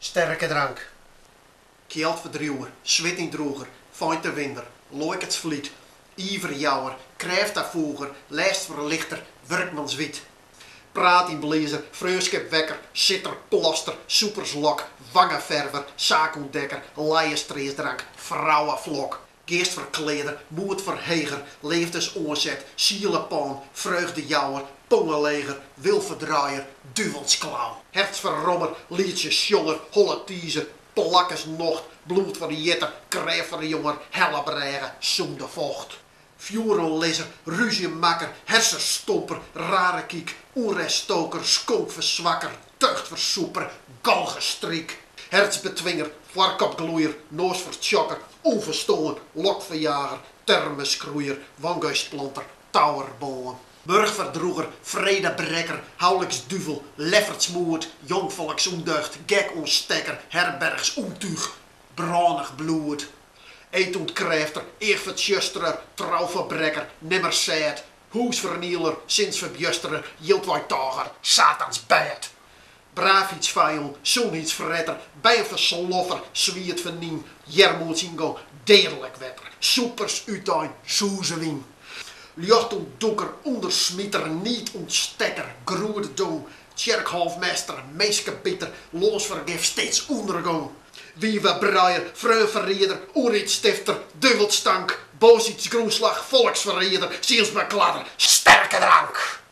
Sterke drank. Kjeldferdriuwer, swityndrûger, feintewinner, loaikertsflyt, iverjouwer, krêfttafoeger, lêstferlichter, wurkmanswyt. Praatynblazer, freonskipwekker, sitterplaster, sûperslok, wangeferver, saakûntdekker, lijenstreastdrank, frouweflok. Geastferklearder, moedferheger, leafdesoanset, sielepân, freugdejouwer, pongeleger, wilferdraaier, duvelsklauw. Hertsferrommer, lietsjesjonger, holletizer, plakkersnocht, bloedferjitter, krêftferjonger, hellebrêge, sûndefocht. Fjoeroanlizzer, rúzjemakker, harsenstomper, rare kyk, ûnrêststoker, skonkferswakker, deugdfersûper, galgestryk. Hertsbetwinger, foarkopgloeier, noasfertsjokker, ûnferstân, lokferjager, termeskroeier, wangeastplanter, touwerbân. Murchferdrûger, fredebrekker, houliksduvel, leffertsmoed, jongfolksûndeugd, gekoanstekker, herberchsûntúch, brânich bloed. Eedûntkrêfter, eachfertsjusterer, trouferbrekker, nimmersêd, hûsfernieler, sinsferbjusterer, jildweitôger, satansbêd. Braafheidsfijân, sûnheidsfretter, bernfersloffer, swiet fenyn, earmoedsyngong, deadlik wetter, sûpersútein, sûzewyn. Ljochtûntdûker, ûndersmiter, niidûntstekker, groededong, tsjerkhôfmaster, minskebiter, lânsfergif, steatsûndergong. Wivebruier, freonferrieder, ûnriedstifter, duvelstank, boasheidsgrûnslach, folksferrieder, sielsbekladder, sterke drank.